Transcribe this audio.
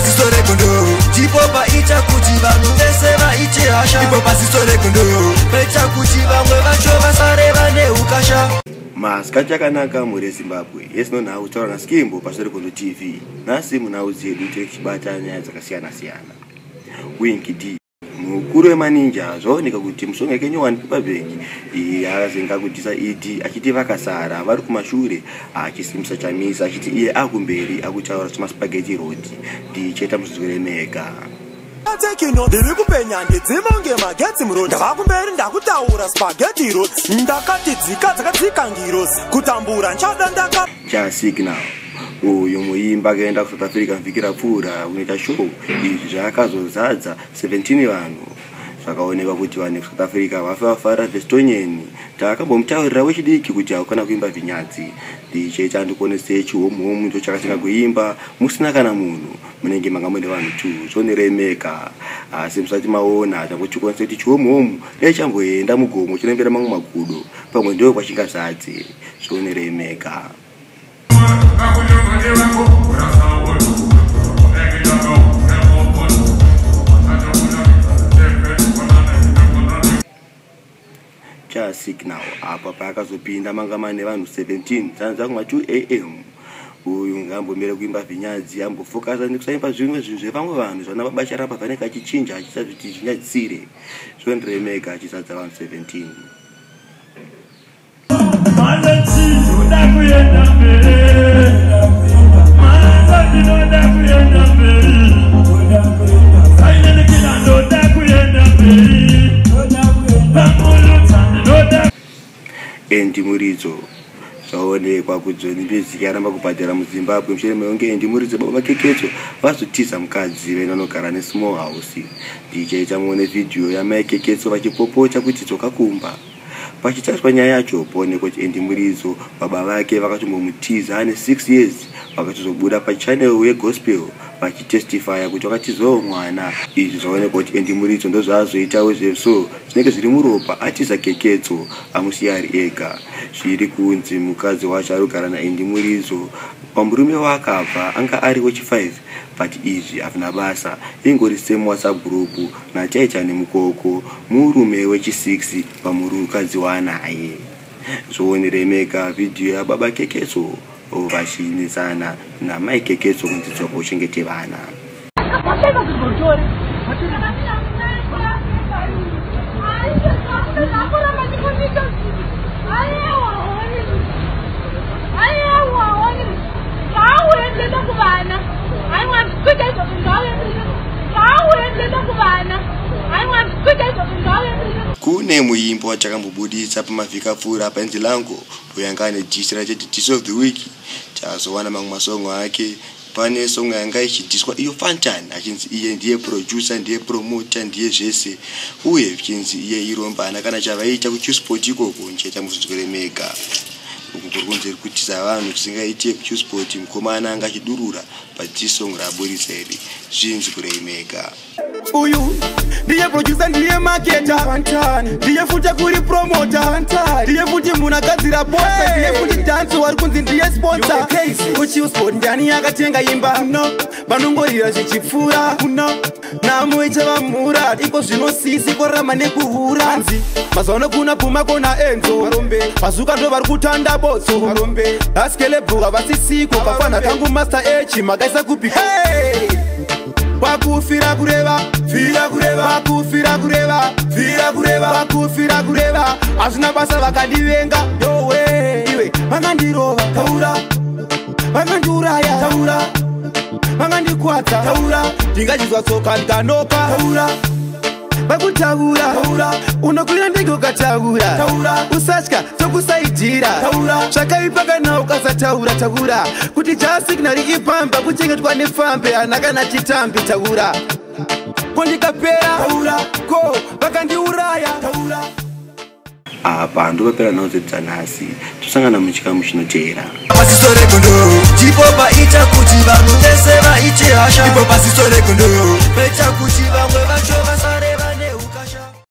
paziso regondo, ndipo paita kuti vanhu vese vaite hasha. Ipo paziso regondo, paita kuti vamwe vacho vasare vane ukasha. Masikati akanaka mhuri yeZimbabwe, yesino nhau taura naSkimbo paZiso Regondo TV. Nhasi munhau dzedu tichibata nyaya dzakasiyana siyana. Winky D mukuru wemaninja, zvaoneka kuti musonga yake nyowani paper bag iyi akazenga kudhisa ED achiti vakasara vari kumashure, achisimbisa Chamisa achiti iye akumberi akutaura zvemaspaghetti road. Ndichaita muzvinzwire mega. Tekino ndiri kupenya ndidzimonge magetsi muroad, ndavakumberi ndakutaura spaghetti road, ndakati dzika dzakadzika ngirozi kutambura nchada ndaka Jah Signal uyu muimba akaenda kuSouth Africa vhiki rapfuura kunoita show. Izvi zvaakazozadza 17 vanhu. Zvakaonekwa kuti vanhu vekuSouth Africa vafe vafarira Vestonyeni. Takambomutaurira wechidiki kuti haukana kuimba vinyadzi. Ndichaita ndikuonesei chihomuhomu ndo chakatanga kuimba musina kana munhu, munenge manga mune vanhu tu zvoneremeka, asi musati maona changochikwanisa kuti chihomuhomu dai chamboenda mugomo chinombera mamwe makudo, pamwe ndo kwachingazadze. Zvoneremeka. Jah Signal apa paakazopinda manga mane vanhu 17 dzanza kuma 2 a.m. Uyu ngaambomire kuimba vinyadzi, ambofokasa nekusaimba zvimwe zvinhu zvevamwe vanhu zvana baba Charamba vanenge achichinja achiita kuti zvinyadzisire. Zvondiremeka achizadza vanhu 17. Ndinoda kuenda mberi, Manje ndinoda kuenda mberi, Sainelekina ndoda kuenda mberi, Pamulutsa ndinoda Andy Muridzo, zvaonekwa kuti Sony Music yaramba kubhadhara muZimbabwe mushure mekunge Andy Muridzo baba vaKeketso vazotiza mukadzi vaenda nogara nesmall house. Ndichaita muone vhidhiyo yamai Keketso vachipopota kuti dzoka kumba. Pachitariswa nyaya yacho poonekwa kuti Andy Muridzo baba vake vakatombomutiza ane 6 years, vakatozobuda pachannel yegospel vachitestifya kuti vakatizawo mwana. Izvi zvaonekwa kuti Andy Muridzo ndozvaazoitawo zveso zvinenge zviri muropa, atiza Keketso amusiya ari ega. Zviri kunzi mukadzi wacho ari kugara naAndy Muridzo pamurume waakabva anga ari wechi5, but izvi hazvina basa, ingori same WhatsApp group naTytan Mukoko, murume wechi6 pamurukadzi waanaye. Zvooneremeka vhidhiyo yababa Keketso vachinetsana namai Keketso kunzi dzoka uchengete vana. Washaika zvigotori. Kune muimbo watakambobuditsa pamavhiki apfuura painzi Lango, uyo anga ane diss rachiti Diss of the Week. Tazowana mamwe masongo ake. Pane song yanga ichidhiswa iyo Fantan, achinzi iye ndiye producer, ndiye promoter, ndiye zvese, uye zvichinzi iye irombana kana chavaita kuChillspot ikoko. Nichaita muzvinzwere mega. Uku kuri kunzi iri kutiza vanhu zvisingaite kuChillspot. Mukomana anga achidurura padiss song raaburitsa iri. Zvinzwirei mega. Uyu ndiye producer, ndiye marketer, ndiye futi kuri promoter, ndiye futi munhu agadzira poster, ndiye futi dance wari kunzi ndiye sponsor. KuChillspot ndiani akatenga imba? Vanongorira zvichipfuura, namo ichavamhura iko zvinosisi korama nekuhura. Nzi mazuva ano kuna Puma kona Enzo Mazuka ndo vari kutanda botso askelebhuka vasisiko kafana kangu Master H makaisa kupi? Hey! Kwakufira kureva, fira kureva, kwakufira kureva, fira kureva, kwakufira kureva. Hazvina basa vakandivenga, yowe iwe, vangandirova, taura, vangandiuraya, taura, vangandikwata, taura, ndingachizwa tsoka ndikanoka, taura, vakutaura, unokwira ndege ukataura, usatya tokusaidhira zvakaipa kana ukasataura. Taura kuti Jah Signal ipamba kuchengetwa nefambe hana kana chitambi. Taura ko ndikapera ko vakandiuraya. Apa ndopapera nhau dzedu dzanhasi. Tosangana muchikamu chinoteera. Paziso regondo, ndipo paita kuti vanhu vese vaite hasha. Ipo paziso regondo, paita kuti vamwe vacho